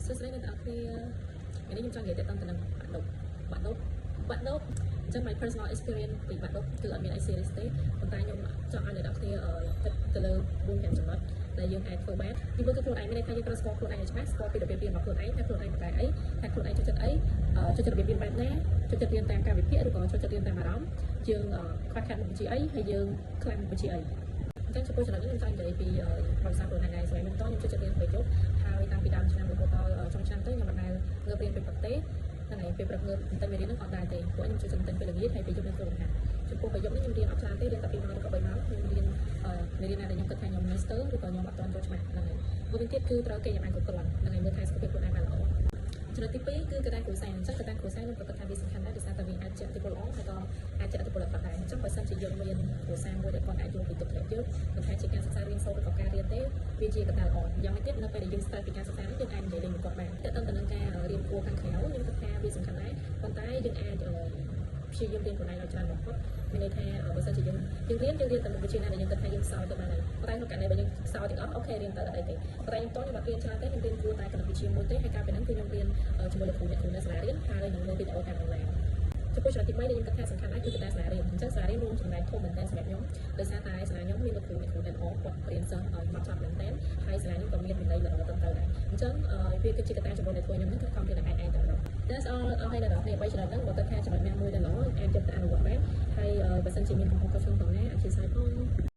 សួស្តីអ្នកទាំងអស់គ្នាថ្ងៃនេះខ្ញុំចង់និយាយទាក់ទងទៅនឹងបាក់ឌុបបាក់ឌុបបាក់ឌុបអញ្ចឹង my personal experience ពីបាក់ឌុបគឺអត់មានអី serious ទេប៉ុន្តែខ្ញុំចង់ឲ្យអ្នកទាំងអស់គ្នាគិតទៅលើ4 5ចំណុចដែលយើងអាចធ្វើបានទីមួយគឺខ្លួនឯងមានន័យថាយើងត្រូវស្គាល់ខ្លួនឯងឲ្យច្បាស់ស្គាល់ពីរបៀបរៀនរបស់ខ្លួនឯងថាខ្លួនឯងបកែអីថាខ្លួនឯងចូលចិត្តអីចូលចិត្តរបៀបរៀនបែបណាចូលចិត្តរៀនតាមការវិភាគឬក៏ចូលចិត្តរៀនតាមអារម្មណ៍យើងខ្វះខាតមុខវិជ្ជាអីហើយយើងខ្លាំងមុខវិជ្ជាអីអញ្ចឹងចំពោះចំណុចនេះខ្ញុំចង់និយាយពីបទពិសោធន៍ខ្លួនឯងដែរសម្រាប់ខ្ញុំតខ្ញុំចូលចិត្តរៀនពេលយប់ហើយតាំងពីដើមឆ្នាំរហូតដល់ចុងឆ្នាំទៅខ្ញុំមិនដែលងើបរៀនពេលព្រឹកទេហ្នឹងហើយពេលព្រឹកងើបតែមេរៀនហ្នឹងអត់ដែរទេព្រោះខ្ញុំចូលចិត្តតែពេលល្ងាចហើយពេលយប់ខ្ញុំធ្វើលំហាត់ចំពោះពេលយប់នេះខ្ញុំរៀនអត់ច្រើនទេរៀនតែ2ម៉ោងឬក៏3ម៉ោងខ្ញុំរៀនមេរៀនណាដែលខ្ញុំគិតថាខ្ញុំ master ឬក៏ខ្ញុំអត់ទាន់ចូលច្បាស់ហ្នឹងហើយមួយវិញទៀតគឺត្រូវគេងឲ្យបានគ្រប់គ្រាន់ហ្នឹងហើយមើលថែសុខភាពខ្លួនឯងបានល្អចំណុចទី2គឺកត្តាគ្រួសារអញ្ចឹងកត្តាគ្រួសារខ្ញុំប្រកាសថាវាសំខាន់ដែរដោយសារតែវាអាចជះឥទ្ធិពលល្អហើយក៏អាចជះឥទ្ធិពលអាក្រក់ដែរអញ្ចឹងបើសិនជាយើងមានគ្រួសារមួយដែលគាត់អាចយល់ពីទុក្ខលំយើងមិនថាជាការសិក្សារៀនសូត្រឬក៏ការរៀនទេវាជាកត្តាល្អយ៉ាងនេះទៀតនៅពេលដែលយើង stress ពីការសិក្សានេះយើងអាចនិយាយលេងមួយគាត់បានតើតើទៅនឹងការរៀនគួរខាងក្រៅខ្ញុំគិតថាវាសំខាន់ដែរប៉ុន្តែយើងអាចព្យាយាមរៀនខ្លួនឯងឲ្យច្រើនបំផុតមានន័យថាបើសិនជាយើងយើងរៀនយើងរៀនតែមុខវិជ្ជាណាដែលយើងគិតថាយើងខ្សោយទៅបានហើយប៉ុន្តែក្នុងករណីបើយើងខ្សោយទាំងអស់ okay រៀនទៅអត់អីទេប៉ុន្តែខ្ញុំតខ្ញុំអត់រៀនច្រើនទេខ្ញុំរៀនគួរតែគណិតវិទ្យាមួយទេហើយកាលពីហ្នឹងគឺខ្ញុំរៀនជាមួយលោកគ្រូអ្នកគ្រូនៅសាលារៀនហើយនឹងមើលវីដេអូតាមអនឡាញចំពោះចំណុចទី3ដែលខ្ញុំគិតថាសំខាន់ដែរគឺកត្តាសាលារៀនអញ្ចឹងសាលារៀនរួមចំណែកធំមែនទែនសម្រាប់ខ្ញុំដោយសារតែសាលាខ្ញុំមានលោកគ្រូអ្នកគ្រូដែលល្អគាត់រៀនសិស្សឲ្យមកចប់មែនទែនហើយសាលាខ្ញុំក៏មានវិន័យល្អត្រឹមត្រូវដែរអញ្ចឹងវាគឺជាកត្តាជំរុញដែលធ្វើខ្ញុំហ្នឹងគឺខំរៀនតែឯងតែម្ដង That's all អស់ហើយអ្នកនរគ្នា3ចំណុចហ្នឹងបើគិតថាចំណុចណាមួយដែលល្អអាចយកទៅអនុវត្តបានហើយបើសិនជាមានកំហុសខុសឆ្គងផងណាអធ្យាស្រ័យផង។